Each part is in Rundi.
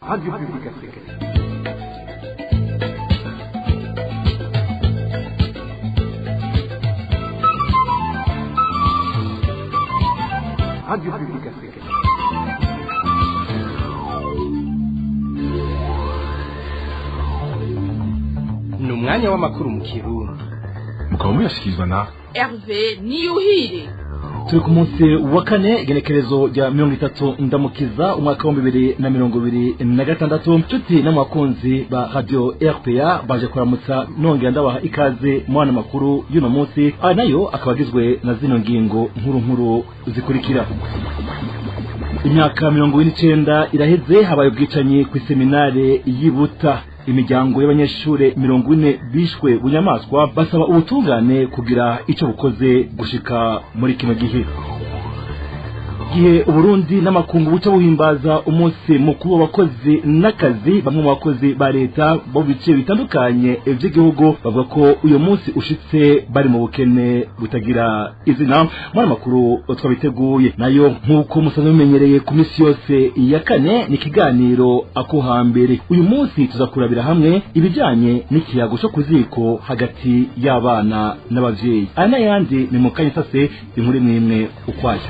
Radio Publique Africaine. Radio Publique Africaine. Ni umwanya w'amakuru mu Kirundi. Mukaba muyashyikirizwa na Hervé Niyuhire. Turi ku munsi wa kane, igenekerezo rya 30 Ndamukiza, umwaka wa 2026. Nshuti n'abakunzi ba Radio RPA, baje kuramutsa nongera ndabaha ikaze mu makuru y'uno munsi. Aya nayo akaba agizwe na zino ngingo nkuru nkuru zikurikira: Imyaka 49 iraheze habaye ubwicanyi ku seminare y'Ibuta. Imiryango y'abanyeshure 40 bishwe bunyamaswa basaba ubutungane kugira ico bukoze gushika muri kino gihe. Uburundi n'amakungu buca buhimbaza umunsi mukuru w'abakozi n'akazi, bamwe mu bakozi ba leta bo bice bitandukanye vy'igihugu bavuga ko uyu munsi ushitse bari mu bukene butagira izina. Muri amakuru twabiteguye nayo, nk'uko musanzwe mumenyereye ku misi yose ya kane, ni ikiganiro ako hambere. Uyu munsi tuzakurabira hamwe ibijanye n'ikiyago co kuziko hagati y'abana n'abavyeyi. Aya n'ayandi ni mu kanya sase, inkuru imwe ukwayo.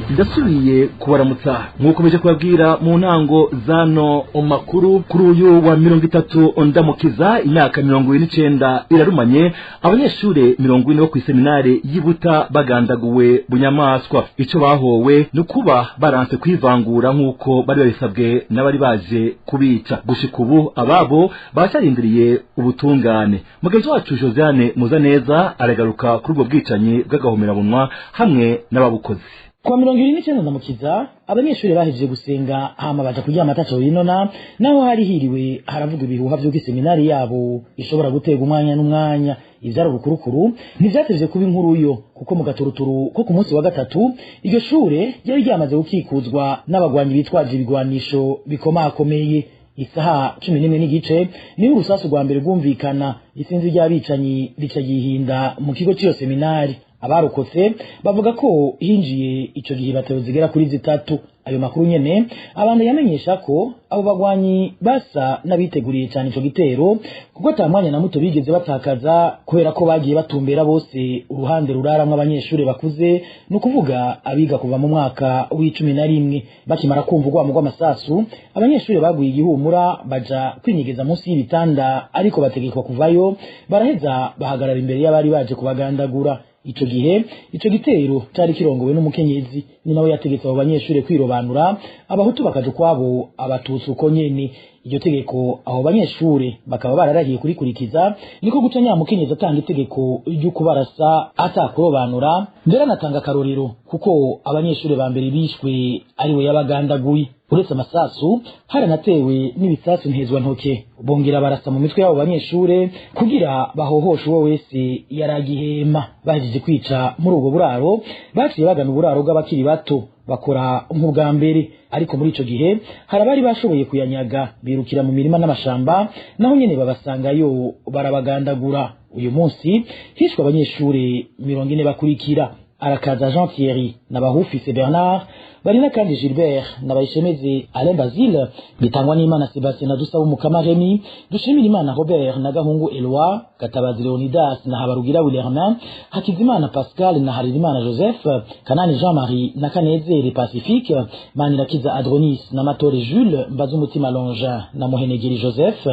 Ndasubiye kubaramutsa nk'uko meje kubabwira mu ntango zano makuru. Kuri uyu wa 30 Ndamukiza, imyaka 49 irarumanye abanyeshure 40 bo kw'iseminare y'Ibuta bagandaguwe bunyamaswa. Ico bahowe ni kuba baranse kwivangura nk'uko bari babisabwe n'abari baje kubica. Gushika ubu ababo bacarindiriye ubutungane. Mugenzi wacu Josiane Muzaneza aragaruka kuri ubwo bwicanyi bw'agahomerabunwa hamwe n'ababukoze. Kuwa 29 Ndamukiza, abanyeshuri bahejeje gusenga hama baja kuryama ataco binona, naho hari hiriwe haravuga ibihuha vy'uko iseminari yabo ishobora guterwa umwanya n'umwanya. Ivyari urukurukuru ntivyatevye kuba inkuru yo, kuko mu gaturuturu ko ku munsi wa gatatu iryo shure ryari ryamaze gukikuzwa n'abagwanyi bitwaje ibigwanisho bikomakomeye. Isaha 11:15 niho urusasu rwa mbere rwumvikana, isinzi ry'abicanyi rica ryihinda mu kigo c'iyo seminari. Abarokotse bavuga ko hinjiye ico gihe batero zigera kuri zitatu. Ayo makuru nyene abantu yamenyesha ko abo bagwanyi basa n'abiteguriye cyane ico gitero, kuko ata mwanya na muto bigeze batakaza, kubera ko bagiye batumbera bose uruhande ruraramwo abanyeshuri bakuze, ni ukuvuga abiga kuva mu mwaka w'11. Bakimara kumva urwamo rw'amasasu, abanyeshuri baguye igihumura baja kwinyegeza munsi y'ibitanda, ariko bategekwa kuvayo. Baraheza bahagarara imbere y'abari baje kubagandagura. Ico gihe ico gitero cari kirongowe n'umukenyezi, ni nawe yategetse abo banyeshure kwirobanura, abahutu bakaja ukwabo, abatutsi uko nyene. Iryo tegeko abo banyeshure bakaba bararahiye kurikurikiza. Niko guca nyamukenyezi atanga itegeko ryo kubarasa atakurobanura, mbere anatanga akarorero kuko abanyeshure ba mbere bishwe ariwe yabagandaguye. Uretse amasasu, haranatewe n'ibisasu ntezwa ntoke, bongera barasa mu mitwe y'abo banyeshure kugira bahohoshe uwo wese yaragihema. Bahejeje kwica muri ubwo buraro, baciye bagana uburaro bw'abakiri bato, bakora nk'ubwa mbere, ariko muri ico gihe hari abari bashoboye kuyanyaga birukira mu mirima n'amashamba, naho nyene babasangayo barabagandagura. Uyu munsi hishwe abanyeshure 40 bakurikira: Arakaza Jean Thierry na Bahufise Bernard, Barina kandi Gilbert na Bayishemeze Alain Basile, Bitangwa n'Imana Sebastien na Dusaba Umukama Remy, Dushimira Imana Robert na Gahungu Eloi, Gatabazi Leonidas na Habarugira Wilhermin, Hakizimana Pascal na Harerimana Joseph, Kanani Jean-Marie na Kanezere Pacifique, Manirakiza Adronis na Matore Jules, Mbazumutima Longin na Muhenegeri Joseph,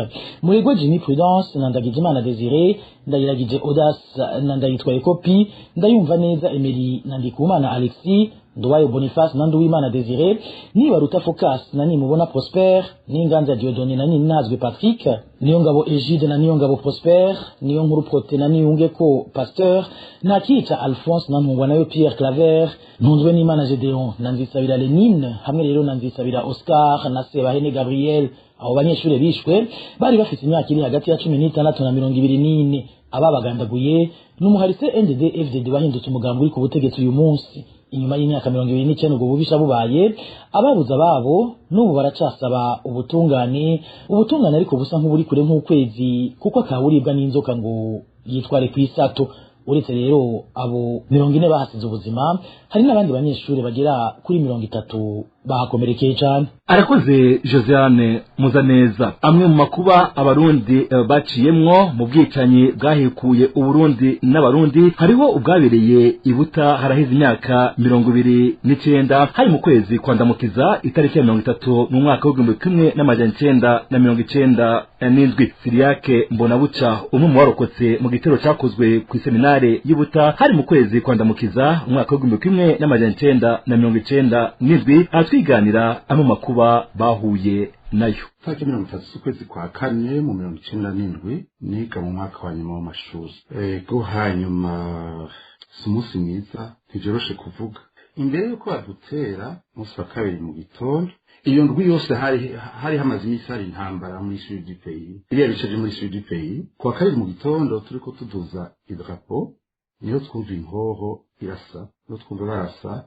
Muregwe Jimmy Prudence na Ndagijimana Desire, Ndayiragije Audace na Ndayitwaye Kopi, Ndayumva neza Emery na Ndikumana Alexis, Nduwayo Boniface na Nduwimana Desire, Nibaruta Focas na Nimubona Prosper, Ninganza Dieudonné na Ninazwe Patrick, Niyongabo Egide na Niyongabo Prosper, Niyonkuru Prote na Niyungeko Pasteur, Nakica Alphonse na Ntungwanayo Pierre Claver, Ntunzwe n'Imana Gedeon na Nzisabira Lenine, hamwe rero na Nzisabira Oscar na Sebahene Gabriel. Abo banyeshure bishwe bari bafite imyaka iri hagati ya 16 na 24. Ababagandaguye n'umuharise NDD FDD wahindutse umugambi uri ku butegetsi uyu munsi. Inyuma y'imyaka 29 ubwo bubisha bubaye, ababuza babo n'ubu baracasaba ubutungane, ubutungane ariko busa nk'uburi kure nk'ukwezi, kuko akawuribwa n'inzoka ngo yitware kw'isato. Uretse rero abo 40 bahasize ubuzima, hari n'abandi banyeshuri bagera kuri 30 Bahakomerekeye cane. Arakoze Josiane Muzaneza. Amwe mu makuba abarundi baciyemwo mu bwicanyi bwahekuye Uburundi n'abarundi, hariho ubwabereye ibuta haraheze imyaka 29, hari mu kwezi kwa Ndamukiza itariki ya 30 mu mwaka w'1997. Siriyake Mbonabuca, umwe mu barokotse mu gitero cakozwe ku seminare y'Ibuta hari mu kwezi kwa Ndamukiza umwaka w'1997, atwiganira amwe mu makuba bahuye nayo. Tariki 30 z'ukwezi kwa kane mu 97, niga mu mwaka wa nyuma w'amashuri. Ego, hanyuma si umunsi mwiza, ntivyoroshe kuvuga. Imbere yuko badutera, umunsi wa kabiri mu gitondo, iyo ndwi yose hari hamaze iminsi hari intambara muri sud du pays, biriya bice vyo muri sud du pays. Kuwa kabiri mu gitondo turiko tuduza idarapo, niho twumva inkoho irasa, niho twumva barasa,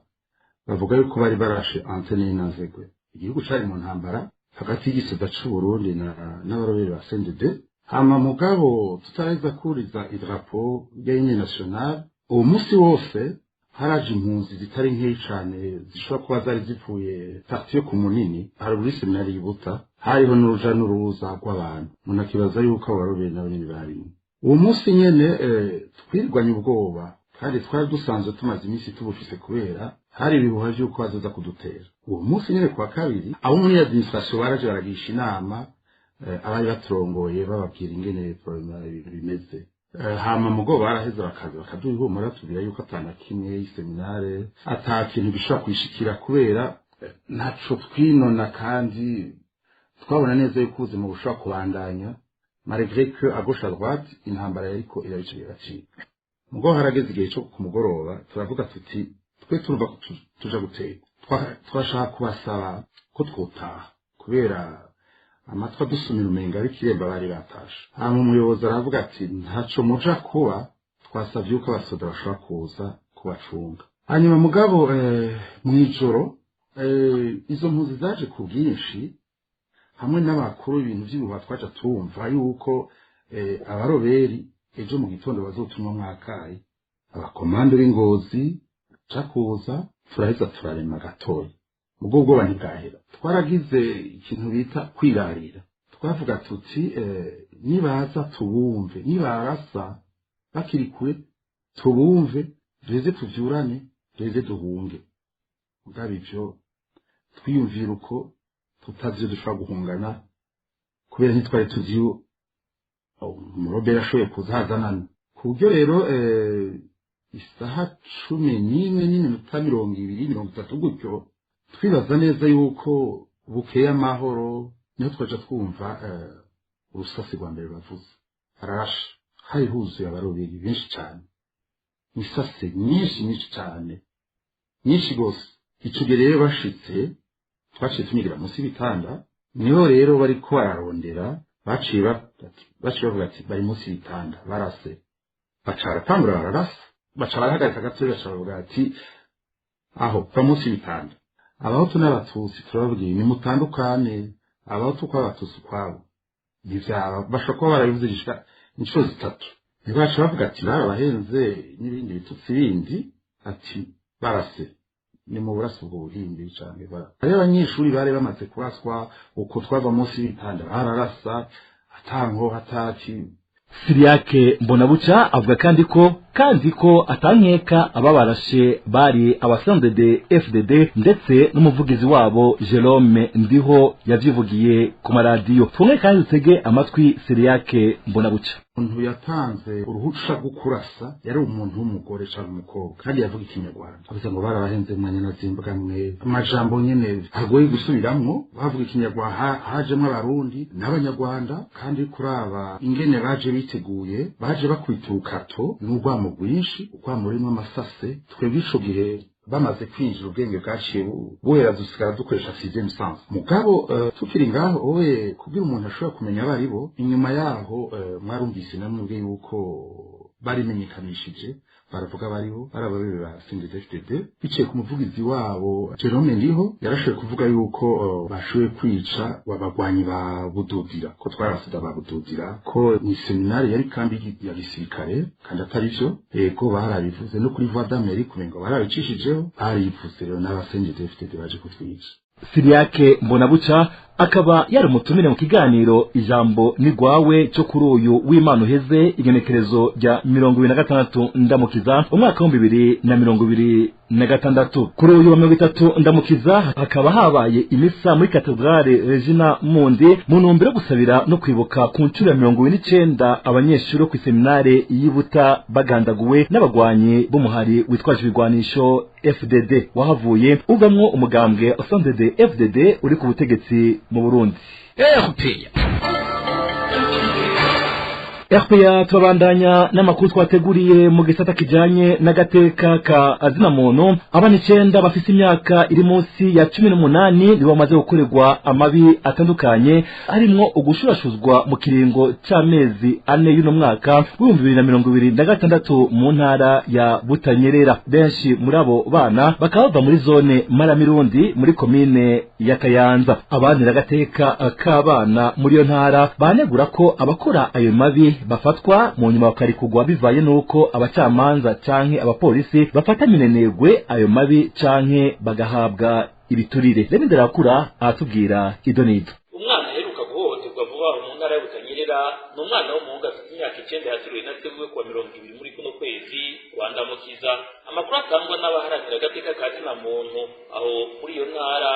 bavuga yuko bari barashe antene y'Inazegwe. Igihugu cari mu ntambara hagati y'igisoda c'Uburundi n'abaroberi ba CNDD. Hama mugabo tutaraheza kuriza idarapo ya Union Nationale, uwo munsi wose haraje impunzi zitari nkeyi cane, zishobora kuba zari zivuye partie yo ku Munini, haruguru y'iseminari y'Ibuta. Hariho n'uruja n'uruza rw'abantu, umuntu akibaza yuko abo baroberi nabo nyene barimwo. Uwo munsi nyene twirwanye ubwoba, kandi twari dusanzwe tumaze iminsi tubufise, kubera hari ibihuha vy'uko bazoza kudutera. Uwo munsi nyene kuwa kabiri, abo muri administration baraje baragisha inama abari baturongoye, bababwira ingene ibintu bimeze. Hama mugo baraheza bakaza bakaduha ihumura, batubwira yuko atana kimwe y'iseminare, ata kintu gishobora kwishikira, kubera ntaco twinona, kandi twabona neza yuko ubuzima bushobora kubandanya malgré que à gauche à droite intambara yariko irabica biracika. Mugo harageze igihe cyo ku mugoroba, turavuga tuti twe turumva ko tuja gutera, twashaka kubasaba ko twotaha, kubera amatwi adusumira umenga ariko iremba bari batashe. Hama umuyobozi aravuga ati ntaco muja kuba, twasavye yuko abasoda bashobora kuza kubacunga. Hanyuma mugabo mw'ijoro izo mpunzi zaje ku bwinshi hamwe n'abakuru, ibintu vy'ibihuha twaja tumva yuko abaroberi ejo mu gitondo bazotumwa mwakayi, abakomando b'Ingozi ca kuza. Turaheza turarema gatoya, ubwo ubwoba ntibwahera. Twaragize ikintu bita kwirarira, twavuga tuti nibaza tubumve, nibarasa bakiri kure tubumve, duheze tuvyurane, duheze duhunge. Mugabo ivyo twiyumvira uko tutazi ivyo dushobora guhungana, kubera ntitwari tuzi umuroberi ashoboye kuza hazanana. Ku buryo rero isaha 11:20, 30 gutyo, twibaza neza yuko bukeye amahoro, niho twaja twumva urusasi rwa mbere bavuze ararashe. Hari huzuye abaroberi benshi cane, isase nyinshi nyinshi cane, nyinshi gose. Ico gihe rero bashitse, twaciye tunyigira munsi y'ibitanda. Niho rero bariko bararondera, baciye bavuga ati bari munsi y'ibitanda, barase. Baca baratangura bararasa, baca barahagarika gatoya, baca bavuga ati aho va munsi y'ibitanda. Abahutu n'abatutsi turababwiye nimutandukane, abahutu ukwabo, abatutsi ukwabo. Ntivyaba bashobora kuba barabivuze gushika inshuro zitatu. Ntibaca bavuga ati barabahenze n'ibindi bitutsi bindi, ati barase ni mu burasi ubwo buhimbi canke bara. Rero abanyeshuri bari bamaze kuraswa uko twava munsi y'ibitanda, bararasa atanko hataki. Siriyake Mbonabuca avuga kandi ko atankeka ababarashe bari abaCNDD FDD, ndetse n'umuvugizi wabo Jerome Ndiho yavyivugiye ku maradiyo. Tumwe kandi dutege amatwi Siriyake Mbonabuca. Umuntu yatanze uruhusha rwo kurasa yari umuntu w'umugore cyangwa umukobwa, kandi yavuga ikinyarwanda, avuze ngo barabahenze mwanya na zimbwa mwe, amajambo nyene agoye gusubiramwo. Bavuga ikinyarwanda, hajemwo abarundi n'abanyarwanda, kandi kuraba ingene baje biteguye, baje bakwita urukato n'urwamo rwinshi, urwamo rurimo amasase. Twebwe ico gihe bamaze kwinjira, ubwenge bwaciye buhera, dusigara dukoresha sixième sens. Mugabo tukiri ngaho owe, kugira umuntu ashobora kumenya abaribo inyuma yaho, mwarumvise namwe ubwe yuko barimenyekanishije, baravuga bariho ari ababebi ba CNDD-FDD biciye ku muvugizi wabo Jerome Ndiho. Yarashoboye kuvuga yuko bashoboye kwica abagwanyi ba Bududira, ko twari ba Bududira, ko ni seminari yari kambi ya gisirikare, kandi atari byo. Yego, barabivuze no kuri Voix d'Amérique, umengo barabicishijeho, barivuze rero n'aba CNDD-FDD baje kutwica. Siriyake Mbonabuca akaba yari umutumire mu kiganiro Ijambo Nigwawe cyo kuri uyu w'Imana uheze, igenekerezo rya 26 Ndamukiza umwaka wa 2026. Kuri uyu wa 30 Ndamukiza hakaba habaye imisa muri Katedrale Regina Mundi mu ntumbero yo gusabira no kwibuka ku nshuro ya 29 abanyeshuri ku seminare y'Ibuta bagandaguwe n'abagwanyi b'umuhari witwaje ibigwanisho FDD, wahavuye uvamwo umugambwe CNDD FDD uri ku butegetsi mu Burundi. RPA. Turabandanya n'amakuru twateguriye mu gisata kijanye n'agateka ka azina muntu. Abana 9 bafise imyaka iri munsi ya 18 nibo bamaze gukorerwa amabi atandukanye, harimwo ugushurashuzwa mu kiringo c'amezi 4 y'uno mwaka w'2026 mu ntara ya Butanyerera. Benshi muri abo bana bakaba bava muri zone Maramirundi muri komine ya Kayanza. Abanira agateka k'abana muri iyo ntara banegura ko abakora ayo mabi bafatwa mu nyuma bakarikugwa bivaye nuko abacamanza canke abapolisi bafata minenegwe ayo mabi canke bagahabwa ibiturire. Remy Nderakura aratubwira idonido. Umwana aheruka guhohoterwa vuba aho mu ntara ya Butanyerera ni umwana w'umuhungu afite imyaka 9 yaturiwe na se wiwe kuwa 20 muri kuno kwezi kwa Ndamukiza. Amakuru atangwa n'abaharanira agateka ka zina muntu aho muri iyo ntara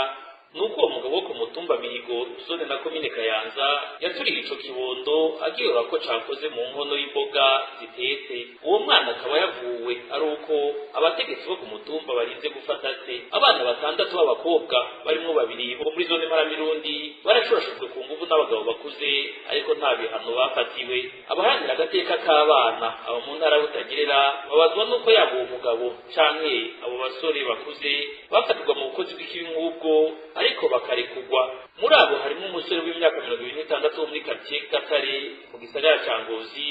nuko uwo mugabo wo ku mutumba Mihigo, zone na komine Kayanza, yaturiye ico kibondo agihora ko cakoze mu nkono y'imboga zitetse. Uwo mwana akaba yavuwe ari uko abategetsi bo ku mutumba barinze gufata se. Abana 6 b'abakobwa barimwo 2 bo muri zone Maramirundi barashurashujwe ku nguvu n'abagabo bakuze, ariko nta bihano bafatiwe. Abaharanira agateka k'abana abo mu ntara Butanyerera babazwa nuko yaba uwo mugabo canke abo basore bakuze bafatirwa mu bukozi bw'ikibi nk'ubwo, ariko bakarekugwa. Muri abo harimo umusore w'imyaka 26 wo muri quartier Gatare mu gisagara ca Ngozi,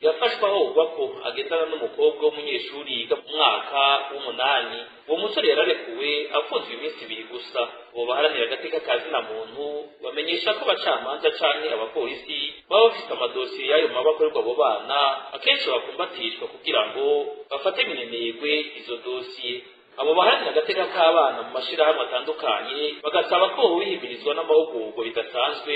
yafashwe ahogwa ko agendana n'umukobwa w'umunyeshuri yiga mu mwaka w'8. Uwo musore yararekuwe afunzwe iminsi 2 gusa. Abo baharanira agateka ka zina muntu bamenyesha ko abacamanza canke abapolisi baba bafise amadosiye y'ayo mabi akorerwa abo bana, akenshi bakumbatishwa kugira ngo bafate minenegwe izo dosiye. Abo baharanira agateka k'abana mu mashirahamwe atandukanye bagasaba ko bihimirizwa n'amahugurwa bidasanzwe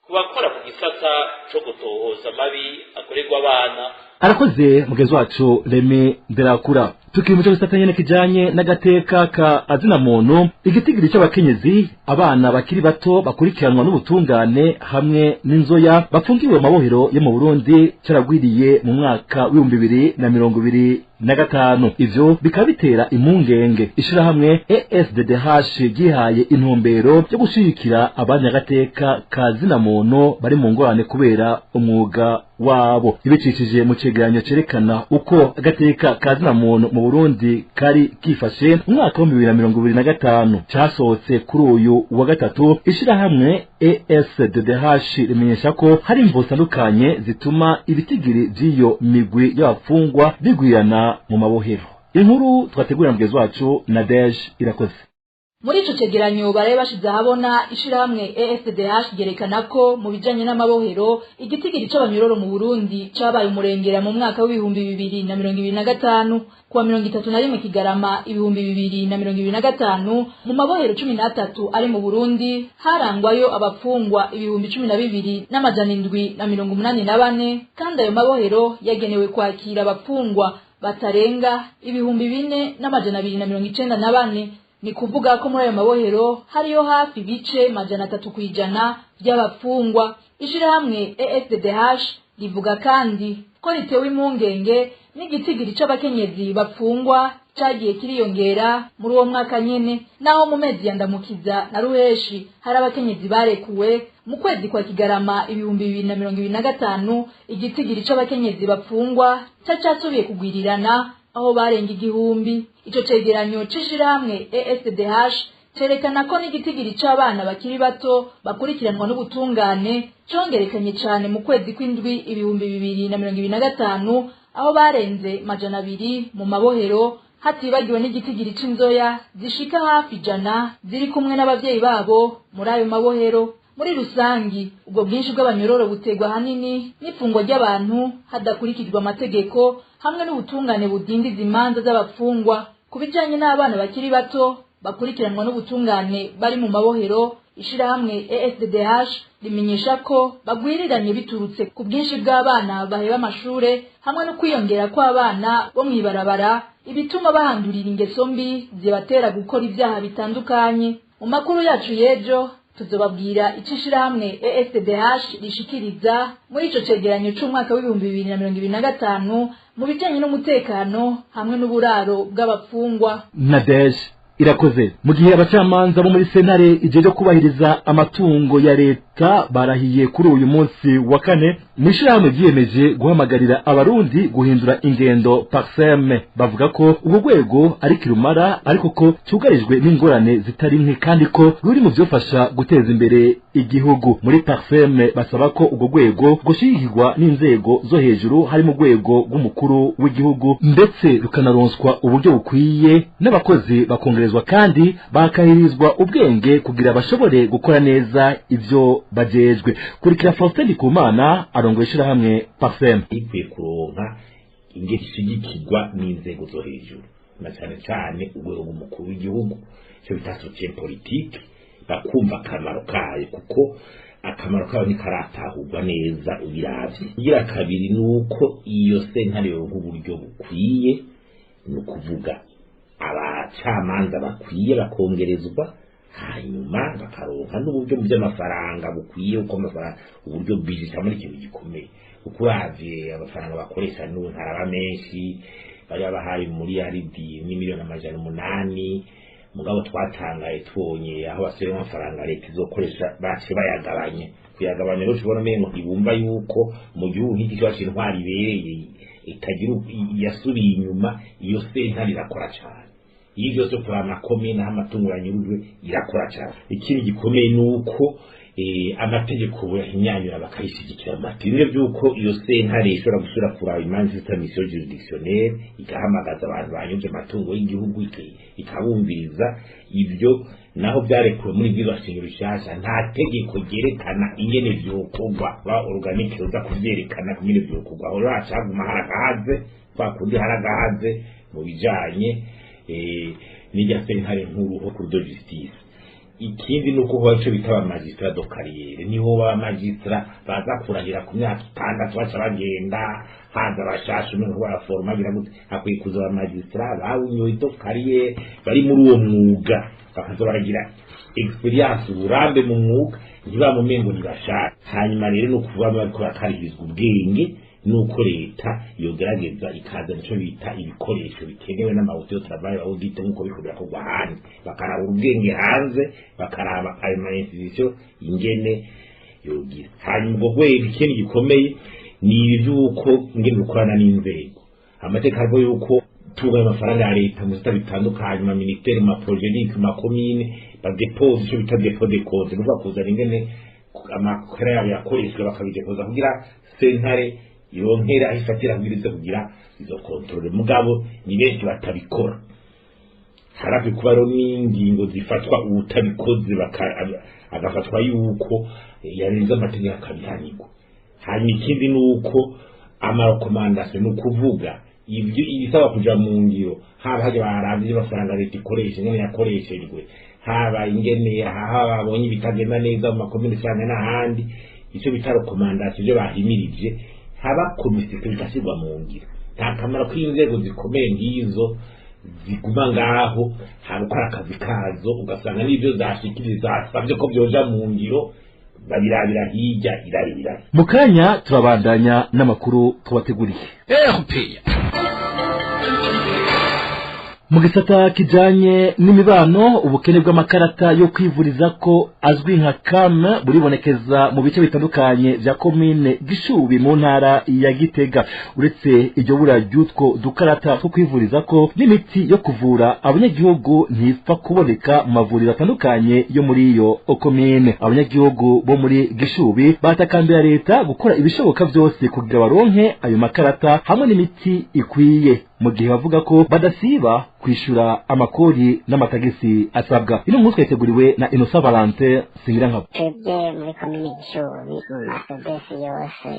ku bakora mu gisata co gutohoza amabi akorerwa abana. Arakoze mugenzi wacu Remy Nderakura. Tukiri mu cyo gisata nyene kijanye n'agateka ka azina muntu, igitigiri c'abakenyezi, abana bakiri bato bakurikiranwa n'ubutungane hamwe n'inzoya bafungiwe mu mabohero yo mu Burundi caragwiriye mu mwaka w'2025. Ivyo bikaba bitera impungenge ishirahamwe ESDDH ryihaye intumbero yo gushigikira abanyagateka ka zina muntu bari mu ngorane kubera umwuga wabo. Ibicishije mu cegeranyo cerekana uko agateka ka zina muntu mu Burundi kari kifashe mu mwaka wa 2025 casohotse kuri uyu wa gatatu, ishirahamwe ESDDH rimenyesha ko hari imvo zitandukanye zituma ibitigiri vy'iyo migwi y'abafungwa bigwirana mu mabohero. Inkuru twategurira mugenzi wacu Nadege Irakoze. Muri ico cegeranyo baraye bashize ahabona, ishirahamwe ESDH ryerekana ko mu bijanye n'amabohero igitigiri c'abanyororo mu Burundi cabaye umurengera mu mwaka w'2025. Kuwa 31 Kigarama 2025 mu mabohero 13 ari mu Burundi harangwayo abapfungwa 12,784, kandi ayo mabohero yagenewe kwakira abapfungwa batarenga 4,294. Ni kuvuga ko muri ayo mabohero hariyo hafi bice 300% by'abafungwa. Ishirahamwe ESDH rivuga kandi ko ritewe impungenge n'igitigiri c'abakenyezi bapfungwa cagiye kiriyongera muri uwo mwaka nyene, naho mu mezi ya Ndamukiza na Ruheshi hari abakenyezi barekuwe. Mu kwezi kwa Kigarama 2025 igitigiri c'abakenyezi bapfungwa cacasubiye kugwirirana aho barenga 1000. Ico cegeranyo c'ishirahamwe ESDH cerekana ko n'igitigiri c'abana bakiri bato bakurikiranwa n'ubutungane congerekanye cane mu kwezi kw'indwi 2025 aho barenze 200 mu mabohero, hatibagiwe n'igitigiri c'inzoya zishika hafi 100 ziri kumwe n'abavyeyi babo muri ayo mabohero. Muri rusangi ubwo bwinshi bw'abanyororo butegwa hanini n'ifungwa ry'abantu hadakurikijwe amategeko hamwe n'ubutungane budindiza imanza z'abapfungwa. Ku bijanye n'abana bakiri bato bakurikiranwa n'ubutungane bari mu mabohero. Ishirahamwe ESDDH rimenyesha ko bagwiriranye biturutse ku bwinshi bw'abana baheba amashure hamwe no kwiyongera kw'abana bo mw'ibarabara, ibituma bahandurira ingeso mbi zibatera gukora ibyaha bitandukanye. Mu makuru yacu y'ejo tuzobabwira ico ishirahamwe ESDH rishikiriza muri ico cegeranyo c'umwaka w'2025 mu bijanye n'umutekano hamwe n'uburaro bw'abapfungwa. Nadege irakoze. Mu gihe abacamanza bo muri sentare ijeje kubahiriza amatungo ya leta barahiye kuri uyu munsi wa kane, mw'ishirahamwe ryiyemeje guhamagarira abarundi guhindura ingendo Parseme, bavuga ko ubwo rwego ari kirumara ariko ko cyugarijwe n'ingorane zitari nke kandi ko ruri mu vyofasha guteza imbere igihugu. Muri Parseme basaba ko ubwo rwego gushigikirwa n'inzego zo hejuru harimo urwego rw'umukuru w'igihugu, ndetse rukanaronswa uburyo bukwiye n'abakozi bakongerezwa kandi bakahirizwa ubwenge kugira bashobore gukora neza ivyo bajejwe. Kurikira Faustin Ndikumana arongoye ishirahamwe Parsem. Ikwiye kuronka ingene ishigikirwa n'inzego zo hejuru na cyane cyane urwego rw'umukuru w'igihugu, icyo bita soutien politique, bakumva akamaro kayo kuko akamaro kayo ntikaratahurwa neza ubiravye. Igira kabiri ni uko iyo sentare yoronka uburyo bukwiye, ni ukuvuga abacamanza bakwiye bakongerezwa, hanyuma bakaronka n'uburyo mu by'amafaranga bukwiye, uko amafaranga uburyo bijita muri ikintu gikomeye, kuko uravye amafaranga bakoresha n'ubu ntaraba menshi. Bari babahaye muri aridi n'imiliyoni 800, mugabo twatangaye tubonye aho basubiyemo amafaranga leta izokoresha bace bayagabanye. Kuyagabanya rero ushobora umengo ntibumva yuko mu gihugu nk'iki cyacu intwari ibereye itagira yasubiye inyuma, iyo sentare irakora cyane. Iyo byose kuri amakomine aho amatungo yanyurujwe irakora cyane. Ikindi gikomeye ni uko amategeko boyahinyanyura bakayishigikira mu mati. Bimwe by'uko iyo sentare ishobora gusubira kuraba imanza zita mission juridictionnelle, igahamagaza abantu banyuze amatungo y'igihugu ikabumviriza, ibyo naho byarekuwe muri bwirizwa shingiro rishasha nta tegeko ryerekana ingene vyokorwa, ba organique uza kuvyerekana ingene vyokorwa. Aho rero hacaguma haragahaze kwa kundi haragahaze mu bijanye n'irya sentare nkuru ho cour de justice. Ikindi ni uko hoba ico bita aba magistrat de carrière, niho baba magistrat baza kurahira ku myaka 6 baca bagenda, haza abashasha umengo baraforoma gira gute. Hakwiye kuza aba magistrat bawunyoye de carrière bari muri uwo mwuga, bakaza baragira experience uburambe mu mwuga, ntibamumengo ntibashaka. Hanyuma rero ni ukuvuga bariko bakarihirizwa ubwenge, nuko leta yogerageza ikazana ico bita ibikoresho bikenewe n'amabuto yo travail audit nkuko biriko birakorwa ahandi, bakaraba ubwenge hanze, bakaraba ayo ma institution ingene yogira. Hanyuma ubwo rwego ikindi gikomeye ni ibi vy'uko ingene rukorana n'inzego. Amateka ariko yuko tunga amafaranga ya leta mu bisata bitandukanye, ma ministeri, ma projet, ma commune, badepose ico bita depot de compte, nukuvuga kuzana ingene amakara yabo yakoreshejwe bakabidepoza kugira sentare ironkera aho ifatira kugira ize kugira izo controle. Mugabo ni benshi batabikora. Harakwiye kuba rero n'ingingo zifatwa uwutabikoze agafatwa yuko yarenze amategeko akabihanirwa. Hanyuma ikindi ni uko amarekomandasiyo, ni ukuvuga ibyo ibisaba kuja mu ngiro, haba hajya baravye amafaranga leta ikoresha ingene yakoreshejwe, haba ingene haba babonye ibitagenda neza mu makomine cyane n'ahandi, icyo bita rekomandasiyo ibyo bahimirije haba komisiyo bigashyirwa mu ngiro. Nta kamaro ko inzego zikomeye nk'izo ziguma ngaho haba ukora akazi kazo, ugasanga n'ibyo zashikiriza zasabye ko byoja mu ngiro babirabira hirya irabira. Mu kanya turabandanya n'amakuru tubateguriye. Mu gisata kijanye n'imibano, ubukene bw'amakarata yo kwivuriza ko azwi nka CAM buribonekeza mu bice bitandukanye vya komine Gishubi mu ntara ya Gitega. Uretse iryo bura ry'utwo dukarata two kwivuriza ko, n'imiti yo kuvura abanyagihugu ntipfa kuboneka mu mavuriro atandukanye yo muri iyo komine. Abanyagihugu bo muri Gishubi batakambira leta gukora ibishoboka vyose kugira baronke ayo makarata hamwe n'imiti ikwiye, mu gihe bavuga ko badasiba kwishura amakori n'amatagisi asabwa. Ino nkuru twateguriwe na Innocent Valentin Singirankabo. Twebwe muri komine Gishubi mu masedesi yose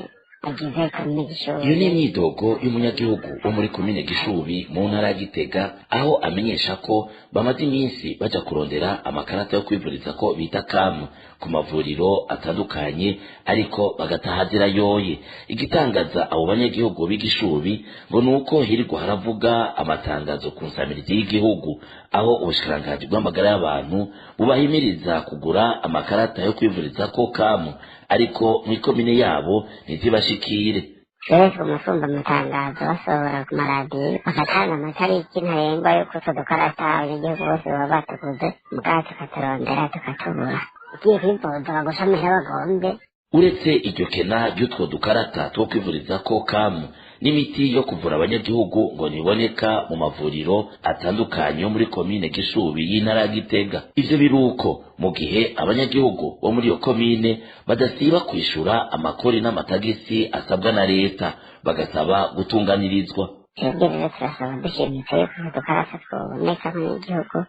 agize komine Gishubi. Iyo ni imyidogo y'umunyagihugu wo muri komine Gishubi mu ntara ya Gitega, aho amenyesha ko bamaze iminsi baja kurondera amakarata yo kwivuriza ko bita kamu ku mavuriro atandukanye, ariko bagatahazira yoye. Igitangaza abo banyagihugu b'Igishubi ngo nuko hirwa haravuga amatangazo ku nsamirizi y'igihugu, aho ubushikiranganji bw'amagara y'abantu bubahimiriza kugura amakarata yo kwivuriza ko kamu, ariko mw'ikomine yabo ntizibashikire. Rero tuguma amatangazo basohora ku maradiyo, bagatanga amatariki ntarengwa y'uko utwo dukarata abanyagihugu bose baba batuguze, mugabo tukaturondera tukatubura. Ugiye kwivuza bagusha amahera bagombe. Uretse iryo kena ry'utwo dukarata two kwivuriza ko kamu n'imiti yo kuvura abanyagihugu ngo ntiboneka mu mavuriro atandukanye yo muri komine Gishubi y'intara ya Gitega. Ivyo biruko mu gihe abanyagihugu bo muri iyo komine badasiba kwishura amakori n'amatagisi asabwa na leta, bagasaba gutunganirizwa. Twebwe rero turasaba dushimitse yuko utwo dukarata twoboneka nk'abanyagihugu,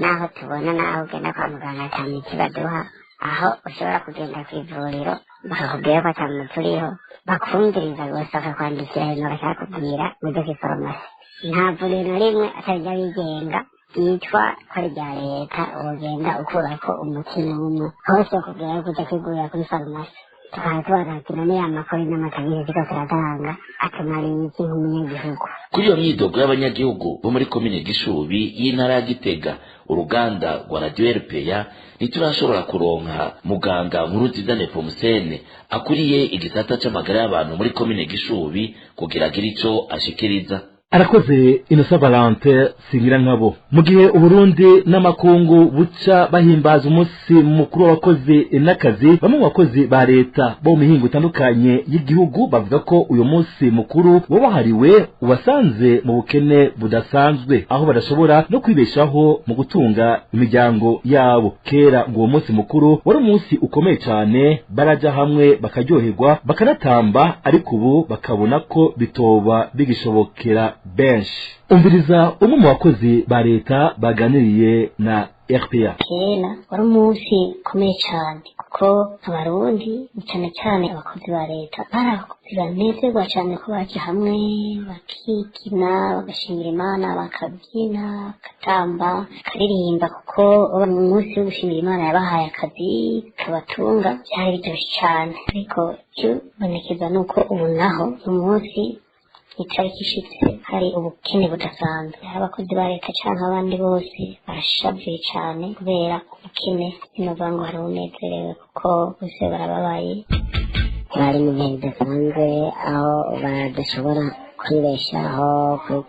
naho tubona naho ugenda kwa muganga ata miti baduha, aho ushobora kugenda ku ivuriro bakakubwira ko ata muti uriho, bakumviriza gusa bakakwandikira hanyuma bakakubwira uje kw'ifarumasi. Nta vuriro na rimwe atari iry'abigenga ryitwa ko ari irya leta wogenda ukurako umuti n'umwe, hose bakubwira yuko uja kwigurira kuri farumasi. Tukaba tubaza none ya makori n'amatagisi turiko turatanga atumariye iki nk'umunyagihugu? Kuri iyo myidogo y'abanyagihugu bo muri komine Gishubi y'intara ya Gitega, uruganda rwa Radio RPA ntiturashobora kuronka muganga Nkurunziza Nepomuscene akuriye igisata c'amagara y'abantu muri komine Gishubi kugira agire ico ashikiriza. Arakoze Innocent Valentin Singirankabo. Mu gihe Uburundi n'amakungu buca bahimbaza umunsi mukuru w'abakozi n'akazi, bamwe mu bakozi ba leta bo mu mihingo itandukanye y'igihugu bavuga ko uyu munsi mukuru wabahariwe ubasanze mu bukene budasanzwe, aho badashobora no kwibeshaho mu gutunga imiryango yabo. Kera ngo uwo munsi mukuru wari umunsi ukomeye cyane, baraja hamwe bakaryoherwa bakanatamba, ariko ubu bakabona ko bitoba bigishobokera benshi. Umviriza umwe mu bakozi ba leta baganiriye na RPA. Kera wari umunsi ukomeye cyane, kuko abarundi cyane cyane abakozi ba leta bari abakozi banezerwa cyane ko baje hamwe bakikina, bagashimira Imana, bakabyina, bagatamba, bakaririmba, kuko umunsi wo gushimira Imana yabahaye akazi kabatunga, byari biryoshye cyane. Ariko ikibonekeza ni uko ubu naho umunsi itariki ishitse hari ubukene budasanzwe, abakozi ba leta canke abandi bose barashavuye cane kubera ubukene. Sinovuga ngo hari unezerewe kuko bose barababaye. Bari mu bihe bidasanzwe aho badashobora kwibeshaho,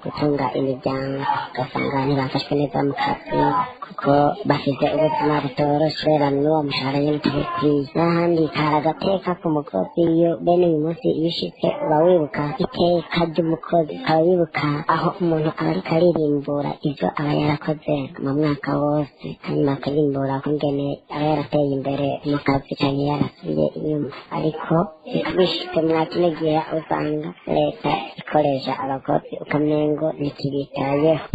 gutunga imiryango, ugasanga ntibafashwe neza mu kazi kuko bafite ubuzima butoroshe, n'uwo mushahara nyine utabikwiye. N'ahandi hari agateka ku mukozi, iyo bene uyu munsi iyo ushitse uba wibuka iteka ry'umukozi, ukaba wibuka aho umuntu aba ariko aririmbura ivyo aba yarakoze mu mwaka wose, hanyuma akarimbura kungene aba yarateye imbere mu kazi canke yarasubiye inyuma. Ariko bishitse mwa kino gihe usanga leta ikoresha abakozi ukamengo ntikibitayeho.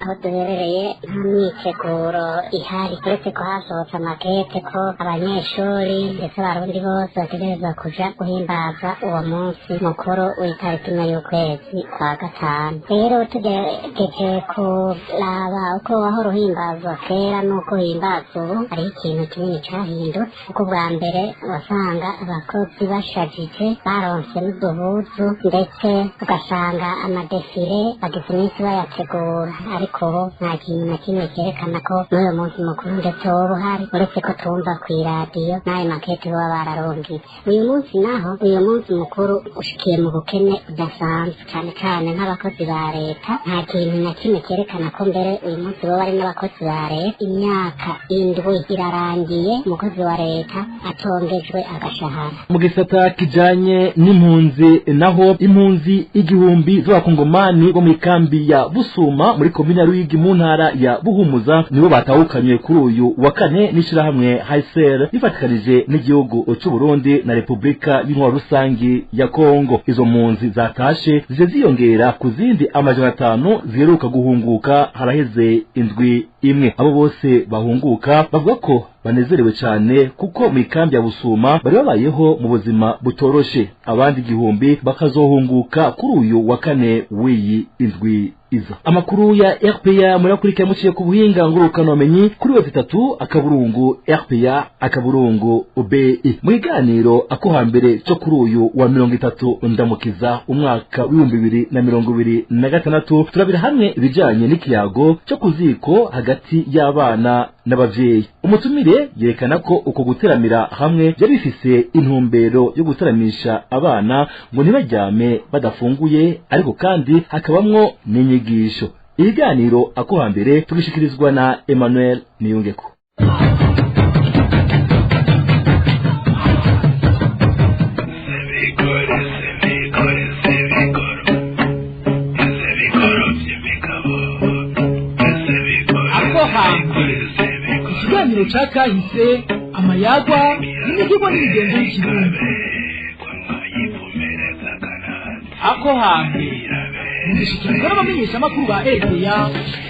Aho duherereye nta myiteguro ihari, uretse ko hasohotse amakete ko abanyeshuri ndetse abarundi bose bategerezwa kuja guhimbaza uwo munsi mukuru w'itariki imwe y'ukwezi kwa gatanu. Rero tugerageje kuraba uko wahora uhimbazwa kera n'uko uhimbazwa ubu, hariho ikintu kinini cahindutse, kuko ubwa mbere wasanga abakozi bashajije baronse n'uduhuzu, ndetse ugasanga amadefile bagize iminsi bayategura, ariko ubu nta kintu na kimwe cyerekana ko n'uyu munsi mukuru ndetse woba uhari, uretse ko tumva ku iradiyo n'ayo makete baba bararungitse. Uyu munsi naho uyu munsi mukuru ushikiye mu bukene budasanzwe, cyane cyane nk'abakozi ba leta nta kintu na kimwe cyerekana ko mbere uyu munsi boba ari n'abakozi ba leta. Imyaka 7 irarangiye umukozi wa leta atongejwe agashahara. Mu gisata kijanye n'impunzi naho, impunzi 1000 z'abakongomani bo mu ikambi ya Busuma muri komine Ruyigi mu ntara ya Buhumuza nibo batahukanywe kuri uyu wa kane n'ishirahamwe HCR rifatikanije n'igihugu c'u Burundi na Republika y'Intwaro Rusangi ya Kongo. Izo mpunzi zatashe zije ziyongera ku zindi 500 ziheruka guhunguka haraheze indwi imwe. Abo bose bahunguka bavuga ko banezerewe cyane kuko mu ikambi ya Busuma bari babayeho mu buzima butoroshe. Abandi 1000 bakazohunguka kuri uyu wa kane w'iyi indwi iza. Amakuru ya RPA murakurikira muciye ku buhinga ngurukanomenyi kuri web 3.rpa.bi. Mu kiganiro ako hambere cyo kuri uyu wa 30 Ndamukiza umwaka w'ibihumbi 2026 turabira hamwe ibijanye n'ikiyago cyo kuziko hagati y'abana n'abavyeyi. Umutumire yerekana ko uko guteramira hamwe byari bifise intumbero yo guteramisha abana ngo ntibaryame badafunguye, ariko kandi hakabamwo n'inyigisho. Ibiganiro ako hambere tugishikirizwa na Emmanuel Niyungeko. Ikiganiro ca kahise, amayagwa n'imivugo n'imigenzo y'ikirundi. Ako hambere mugishikirizwa n'abamenyeshamakuru ba RPA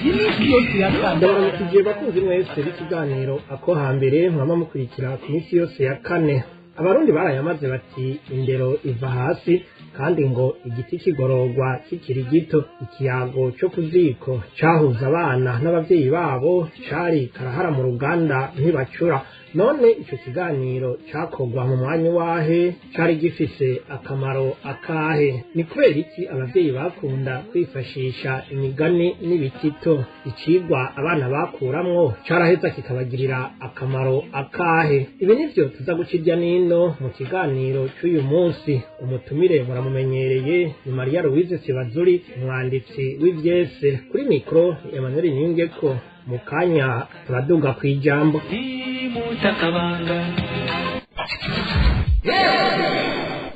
iminsi yose ya kane. Ndabaramukije bakunzi mwese b'ikiganiro ako hambere mwama mukurikira ku minsi yose ya kane. Abarundi barayamaze bati indero iva hasi, kandi ngo igiti kigororwa kikiri gito. Ikiyago cyo kuziko cahuza abana n'abavyeyi babo cari karahara mu ruganda ntibacura. None ico kiganiro cakorwa mu mwanya wahe? Cari gifise akamaro akahe? Ni kubera iki abavyeyi bakunda kwifashisha imigani n'ibitito? Icigwa abana bakuramwo caraheza kikabagirira akamaro akahe? Ibi nivyo tuza guca irya nino mu kiganiro c'uyu munsi. Umutumire muramumenyereye ni Maria Louise Sebazuri, umwanditsi w'ivyese. Kuri mikro Emmanuel Niyungeko. Mu kanya turaduga kw'ijambo.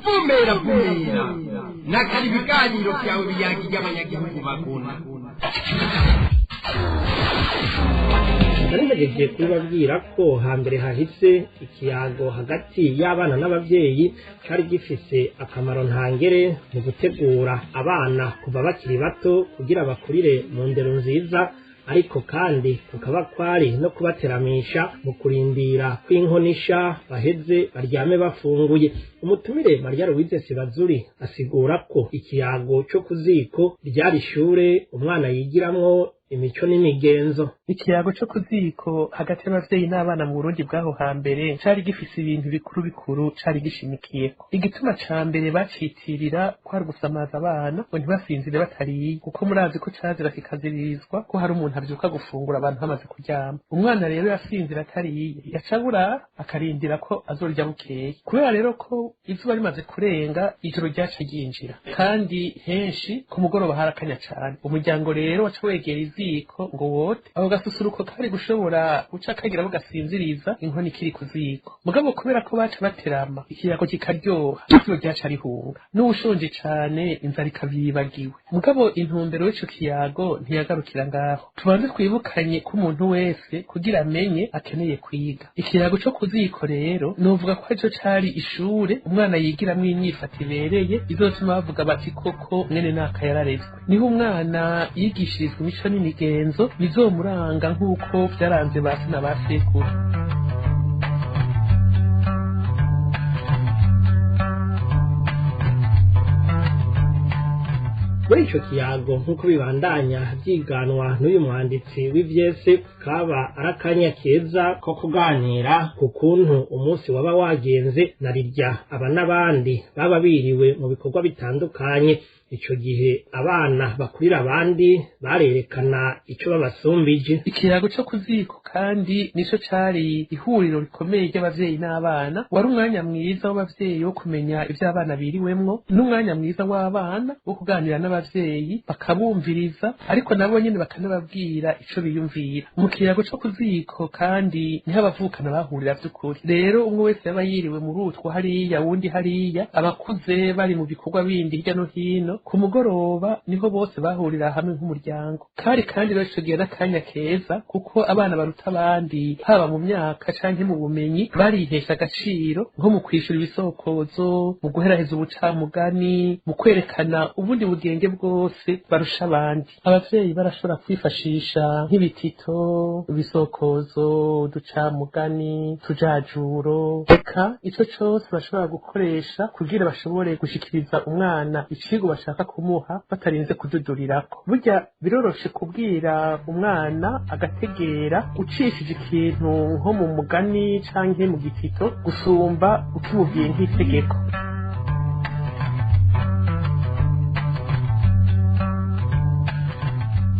Vumera vumera nakari ibiganiro byawe biyagiye abanyagihugu bakunda. Narihejeje kubibabwira ko hambere hahise ikiyago hagati y'abana n'abavyeyi cari gifise akamaro ntangere mu gutegura abana kuva bakiri bato kugira bakurire mu ndero nziza, ariko kandi kukaba kwari no kubateramisha mu kurindira kw'inkonisha baheze baryame bafunguye. Umutumire Maria Louise Sebazuri asigura ko ikiyago cyo kuziko ryari ishure umwana yigiramwo imico n'imigenzo. Ikiyago cyo kuziko hagati y'abavyeyi n'abana mu Burundi bw'aho hambere cari gifise ibintu bikuru bikuru cari gishimikiyeko. Igituma ca mbere bacitirira kwari gusamaza abana ngo ntibasinzire batariye, kuko murazi ko cazira kikaziririzwa ko hari umuntu avyuka gufungura abantu bamaze kuryama. Umwana rero yasinzira atariye yacabura akarindira ko azorya bukeye. Kubera rero ko izuba rimaze kurenga ijoro ryaca ryinjira, kandi henshi ku mugoroba harakanya cane. Umuryango rero waca wegera iziko ngo wote ako gasusuruko kari gushobora guca kagira abo gasinziriza inkono ikiri ku ziko. Mugabo kubera ko baca baterama ikiyago kikaryoha, ijoro ryaca rihunga n'uwushonje cane inzara ikavyibagiwe. Mugabo intumbero y'ico kiyago ntiyagarukira ngaho. Tubanze twibukanye ko umuntu wese kugira amenye akeneye kwiga. Ikiyago co ku ziko rero novuga ko arico cari ishure umwana yigiramwo inyifato ibereye izotuma bavuga bati koko mwene naka yararezwe. Niho umwana yigishirizwa imico n'imigenzo bizomuranga nk'uko vyaranze ba se na ba sekuru. Muri ico kiyago nk'uko bibandanya vyiganwa n'uyu mwanditsi w'ivyese, kaba ari akanya keza ko kuganira ku kuntu umunsi waba wagenze na rirya aba n'abandi baba biriwe mu bikorwa bitandukanye. Ico gihe abana bakurira abandi barerekana ico babasumbije. Ikiyago co kuziko kandi nico cari ihuriro rikomeye ry'abavyeyi n'abana. Wari umwanya mwiza w'abavyeyi wo kumenya ivyo abana biriwemwo, n'umwanya mwiza w'abana wo kuganira n'abavyeyi bakabumviriza, ariko nabo nyene bakanababwira ico biyumvira. Mu kiyago co kuziko kandi niho abavukana bahurira vy'ukuri. Rero umwe wese yaba yiriwe muri utwo hariya, wundi hariya, abakuze bari mu bikorwa bindi hirya no hino, Ku mugoroba niho bose bahurira hamwe nk'umuryango. Kari kandi rero ico gihe n'akanya keza, kuko abana baruta abandi haba mu myaka canke mu bumenyi barihesha agaciro, nko mu kwishura ibisokozo, mu guheraheza ubucamugani, mu kwerekana ubundi bugenge bwose barusha abandi. Abavyeyi barashobora kwifashisha nk'ibitito, ibisokozo, uducamugani, tujajuro, eka ico cose bashobora gukoresha kugira bashobore gushikiriza umwana icigo bashaka kumuha batarinze kududurirako. Burya biroroshe kubwira umwana agategera ucishije ikintu nko mu mugani canke mu gitito gusumba ukimubwiye nk'itegeko.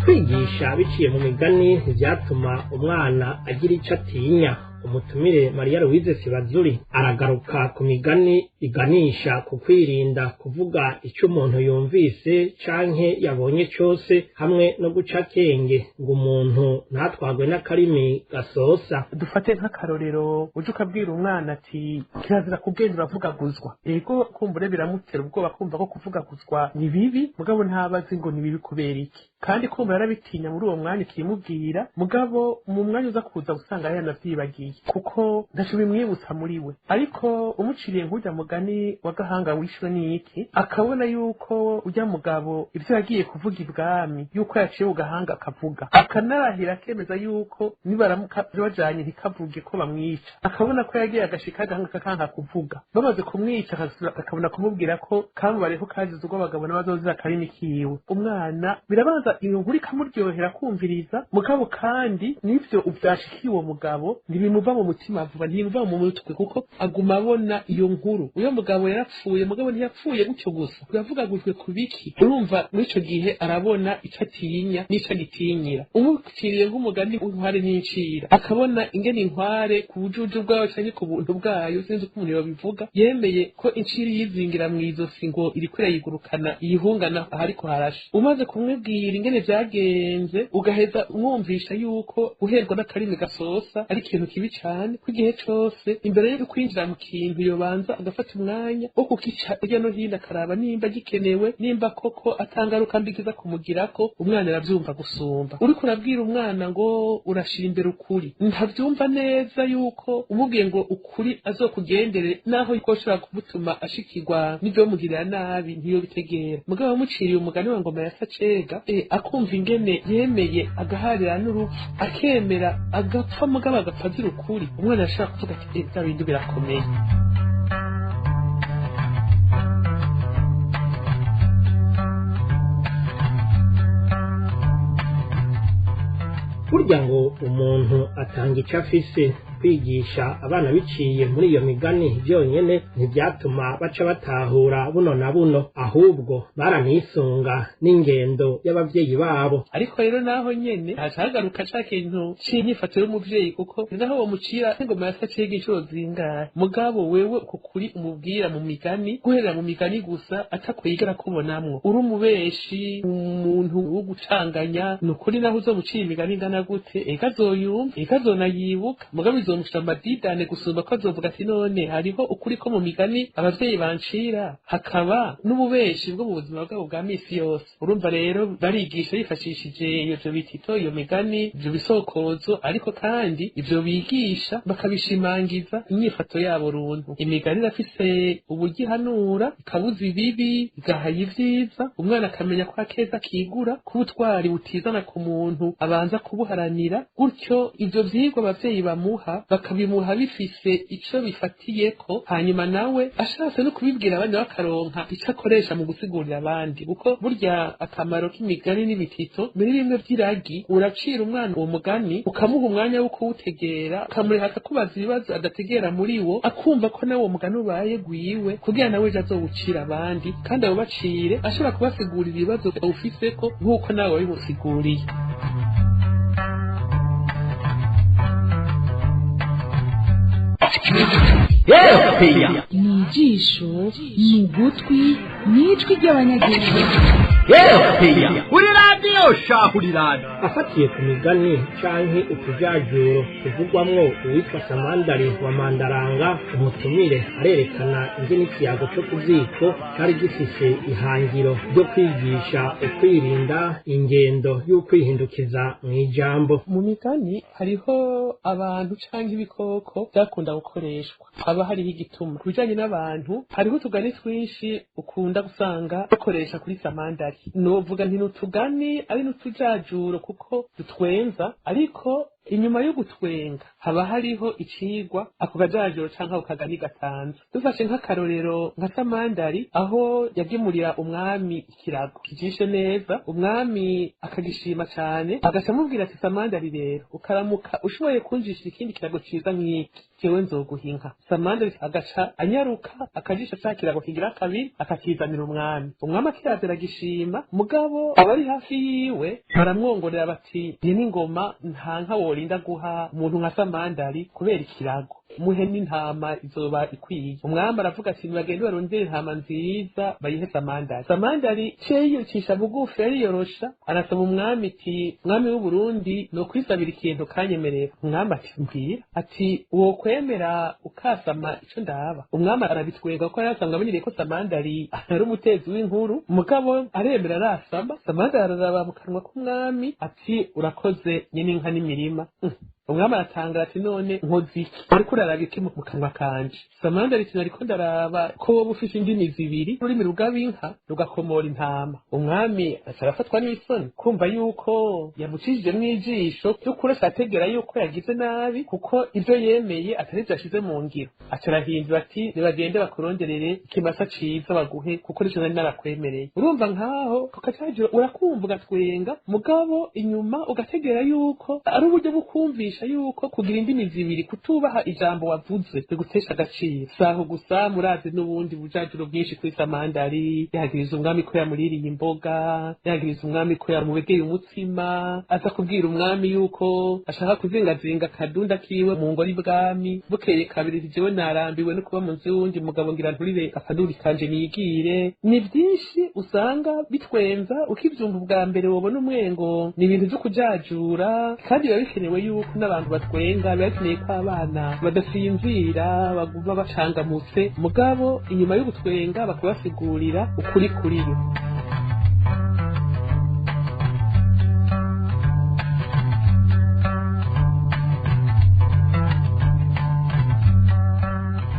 Kwigisha biciye mu migani ntivyatuma umwana agira ico atinya. Umutumire Maria Louise Sibazuri aragaruka ku migani iganisha ku kwirinda kuvuga icyo umuntu yumvise canke yabonye cyose, hamwe no guca akenge ngo umuntu ntatwagwe n'akarimi gasosa. Dufate nk'akarorero, uje ukabwira umwana ati kirazira kubwenda uravugaguzwa. Ego kumbure biramutera ubwoba kumva ko kuvugaguzwa ni bibi, mugabo ntabazi ngo ni bibi kubera iki, kandi kumva yarabitinya muri uwo mwanya ukimubwira, mugabo mu mwanya uza kuza usanga yanavyibagiye kuko ntaco bimwibutsa muri we. Ariko umuciriye nk'urya mugani wa Gahanga wishwe n'iki, akabona yuko urya mugabo ivyo yagiye kuvuga ibwami yuko yaciye ku gahanga akavuga, akanarahira akemeza yuko nibaramuka bajanye ntikavuge ko bamwica, akabona ko yagiye agashika agahanga kakanka kuvuga, bamaze kumwica akabona kumubwira ko kamubariye ko kazize ubwo abagabo n'abazozira akarimi kiwe. Umwana birabanza iyo nkuru ikamuryohera kumviriza, mugabo kandi n'ivyo vyashikiye uwo mugabo ntibimuva mu mutima vuba, ntibimuva mu mutwe, kuko aguma abona iyo nkuru. Uyo mugabo yarapfuye, mugabo ntiyapfuye gutyo gusa, yavugagujwe ku biki? Urumva muri ico gihe arabona ico atinya n'ico agitinyira. Umuciriye nk'umugani w'inkware n'incira, akabona ingene inkware ku bujuju bwayo canke ku buntu bwayo, sinzi uko umuntu yobivuga, yemeye ko incira yizingira mw'izosi ngo iriko irayigurukana iyihungana ahariko harasha. Umaze kumubwira ingene vyagenze, ugaheza umwumvisha yuko guherwa n'akarimi gasosa ari ikintu kibi cane, ko igihe cose imbere yo kwinjira mu kintu yobanza agafata umwanya wo kukica hirya no hino, akaraba nimba gikenewe, nimba koko atangaruka mbi kiza kumugirako. Umwana aravyumva gusumba uriko urabwira umwana ngo urashira imbere ukuri. Ntavyumva neza yuko umubwiye ngo ukuri azokugendere, naho yuko ushobora kumutuma ashikirwa n'ivyomugirira nabi ntiyobitegera. Mugabo wamuciriye umugani wa Ngoma ya Sacega, akumva ingene yemeye agaharira n'urupfu, akemera agapfa, mugabo agapfa azira ukuri, umwana arashobora kuvuga ati bya bindi birakomeye. Burya ngo umuntu atanga icyo afise. Kwigisha abana biciye muri iyo migani byonyene ntibyatuma baca batahura buno na buno, ahubwo baranisunga n'ingendo y'abavyeyi babo. Ariko rero naho nyene hacagaruka ca kintu c'inyifato y'umuvyeyi, kuko naho womucira ingoma ya Sacega incuro zingahe, mugabo wewe uko kuri umubwira mu migani, guherera mu migani gusa atakwigera kubonamwo, uri umubeshi, umuntu wo gucanganya, ni ukuri naho uzomucira imigani ingana gute, eka azoyumva, eka azonayibuka, mugabo izomushira amadidane gusumba ko azovuga ati none hariho ukuri ko mu migani abavyeyi bancira, hakaba n'ububeshi bwo mu buzima bwabo bwa misi yose. Urumva rero barigisha bifashishije ivyo bitito, iyo migani, ivyo bisokozo, ariko kandi ivyo bigisha bakabishimangiza inyifato yabo runtu. Imigani irafise uburyo ihanura, ikabuza ibibi, igahaya ivyiza, umwana akamenya ko akeza kigura, ko ubutwari butizana ku muntu abanza kubuharanira. Gutyo ivyo vyigwa abavyeyi bamuha bakabimuha bifise ico bifatiyeko, hanyuma nawe ashatse no kubibwira abandi bakaronka ico akoresha mu gusigurira abandi, kuko burya akamaro k'imigani n'ibitito muri bimwe vy'iragi, uracira umwana uwo mugani ukamuha umwanya wo kuwutegera, ukamureka akakubaza ibibazo adategera muri wo, akumva ko nawe uwo mugani ubaye gwiwe, kugira nawe ejo azowucira abandi, kandi awubacire ashobora kubasigurira ibibazo awufiseko nk'uko nawe wabimusiguriye. Ni ijisho, ni ugutwi, ni ijwi ry'abanyagihugu. Uri radiyo shahu, uri radiyo. Afatiye ku migani canke utujajuro tuvugwamwo uwitwa Samandari wa Mandaranga, umutumire arerekana ingene ikiyago co ku ziko cari gifise ihangiro ryo kwigisha ukwirinda ingendo y'ukwihindukiza mw'ijambo. Mu migani hariho abantu canke ibikoko byakunda gukoreshwa, haba hariho igituma. Ku bijanye n'abantu, hariho utugani twinshi ukunda gusanga bakoresha kuri Samandari. Novuga nti n'utugani ari n'utujajuro kuko dutwenza, ariko inyuma yo gutwenga haba hariho icigwa ako kajajuro canke ako kagani gatanze. Dufashe nk'akarorero nka Samandari, aho yagemurira umwami ikirago kijishe neza, umwami akagishima cane, agaca amubwira ati: "Samandari rero, ukaramuka ushoboye kunjishira ikindi kirago ciza nk'iki, jewe nzoguha inka." Samandari agaca anyaruka akajisha ca kirago kigira kabiri, akakizanira umwami. Umwami akiraza aragishima, mugabo abari hafi yiwe baramwongorera bati: "Ni n'ingoma, nta nka worinda guha umuntu nka Samandari kubera ikirago, muhe n'intama izoba ikwiye." Umwami aravuga ati: "Nibagende barondere intama nziza bayihe Samandari." Samandari ce yicisha bugufi, ariyorosha, arasaba umwami ati: "Mwami w'Uburundi, ni ukwisabira ikintu kanyemerera." Umwami ati: "Mbwira." Ati: "Wokwemera ukasama ico ndaba?" Umwami arabitwenga kuko yari asanzwe amenyereye ko Samandari ari umutezi w'inkuru, mugabo aremera arasama. Samandari araraba mu kanwa k'umwami ati: "Urakoze nyine inka n'imirima." Umwami aratangara ati: "None nkoze iki? Ariko uraraba iki mu kanwa kanje?" Samandari ati: "Nariko ndaraba ko woba ufise indimi zibiri, ururimi rugaba inka rugakomora intama." Umwami aca arafatwa n'isoni kumva yuko yamucishijemwo ijisho, by'ukuri acategera yuko yagize nabi, kuko ivyo yemeye atari vyo yashize mu ngiro. Aca arahindura ati: "Nibagende bakuronderere ikimasa ciza baguhe, kuko nico nari narakwemereye." Urumva nkaho kukacajura urakumva ugatwenga, mugabo inyuma ugategera yuko ari uburyo bwo kumvisha yuko kugira indimi zibiri, kutubaha ijambo wavuze, bigutesha agaciro. Saho gusa, murazi n'ubundi bujajuro bwinshi kuri Samandari. Yagiriza umwami ko yamuririye imboga, yagiriza umwami ko yamubegeye umutsima, aza kubwira umwami yuko ashaka kuzingazinga akadunda kiwe mu ngoro ibwami. Bukeye kabiri, jewe narambiwe no kuba mu nzu y'uwundi mugabo, ngira nturire akaduri kanje nigire. Ni byinshi usanga bitwenza, ukivyumva ubwa mbere wobona umwengo ni ibintu vyo kujajura, kandi biba bikenewe yuko n'abantu batwenga, biba bikeneye ko abana badasinzira baguma bacangamutse, mugabo inyuma yo gutwenga bakabasigurira ukuri kuriyo.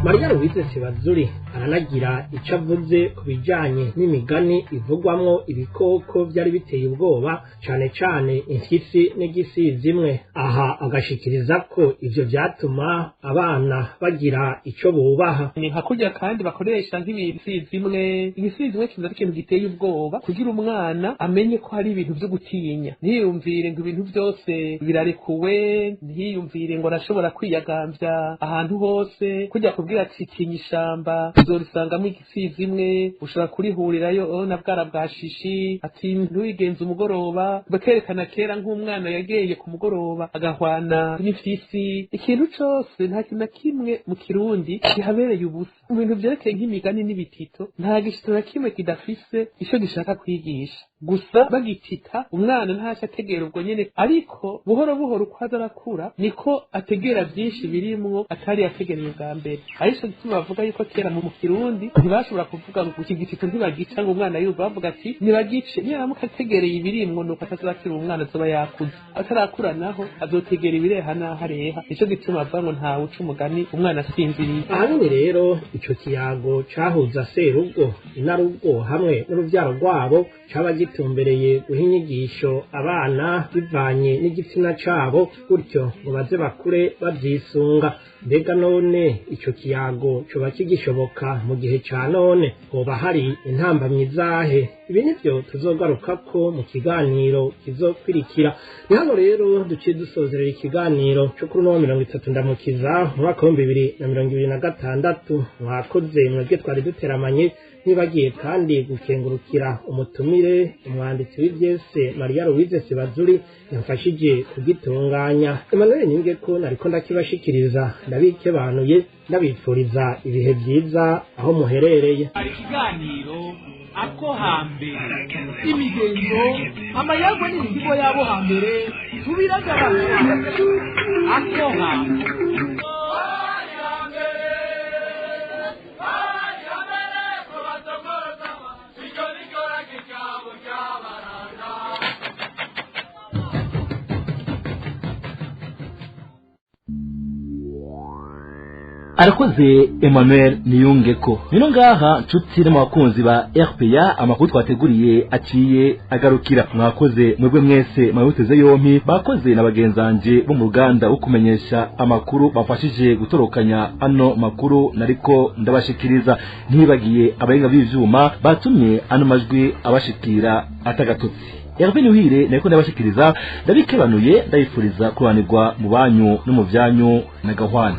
Mariya Louise Sebazuri aranagira icyo avuze ku bijyanye n'imigani ivugwamwo ibikoko byari biteye ubwoba, cane cane impyisi n'igisizi imwe. Aha agashikiriza ko ivyo vyatuma abana bagira ico bubaha. Ni nka kurya kandi bakoresha nk'ibisizi imwe. Igisizi imwe kiza ari ikintu giteye ubwoba, kugira umwana amenye ko hari ibintu vyo gutinya, ntiyumvire ngo ibintu byose birarekuwe, ntiyumvire ngo arashobora kwiyagambya ahantu hose. Kujya kubwira ati: "Tinya ishamba, uzorisangamo igisizi imwe, ushobora kurihurirayo na bwara bwa shishi." Ati: "Ntuyigenze umugoroba." Bakerekana kera nk'umwana yageye ku mugoroba agahwana n'imfyisi. Ikintu cose, nta kintu na kimwe mu Kirundi kihabereye ubusa. Mu bintu vyerekeye nk'imigani n'ibitito, nta gishito na kimwe kidafise ico gishaka kwigisha. Gusa bagitita umwana ntaco ategera ubwo nyene, ariko buhoro buhoro uko aza arakura niko ategera vyinshi birimwo atari yategereye ubwa mbere. Arico gituma bavuga yuko kera mu Kirundi ntibashobora kuvuga ngo iki gitito ntibagica ngo umwana yumva, bavuga ati: "Nibagice, niyaramuka ategereye ibirimwo nuko atazakira." Umwana azoba yakuze, atarakura naho azotegera ibireha n'aho areha. Nico gituma bavuga ngo ntawe uca umugani umwana asinziriye. Ahanini rero ico kiyago cahuza serugo, inarugo hamwe n'uruvyaro rwabo caba gitumbereye guha inyigisho abana bivanye n'igitsina cabo, gutyo ngo baze bakure bavyisunga. Mbega none ico kiyago coba kigishoboka mu gihe ca none? Hoba hari intambamyi zahe? Ibi nivyo tuzogarukako mu kiganiro kizokwirikira. Ni hano rero duciye dusozerera ikiganiro cyo kuri uno 30 Ndamukiza mu mwaka wa 2026. Mwakoze mwebwe twari duteramanye, nibagiye kandi gukengurukira umutumire umwanditsi w'ivyese Maria Louise Sibazuri yamfashije kugitunganya. Emmanuel Ningeko nariko ndakibashikiriza, ndabikebanuye, ndabifuriza ibihe vyiza aho muherereye. Ikiganiro ako hambere, imigenzo, amayagwa n'imizigo yabo hambere tubiragabana. Ako hambere. Arakoze Emmanuel Niyungeko. Nino ngaha nshuti n'abakunzi ba RPA, amakuru twateguriye aciye agarukira. Mwakoze mwebwe mwese mwabuteze yompi, bakoze na bagenzanje bo mu ruganda wo kumenyesha amakuru bafashije gutorokanya ano makuru nariko ndabashikiriza. Ntibagiye abahinga b'ivyuma batumye ano majwi abashikira atagatotsi. Hervé Nuhire nariko ndabashikiriza, ndabikebanuye, ndabifuriza kubanirwa mu banyu no mu vyanyu na gahwana.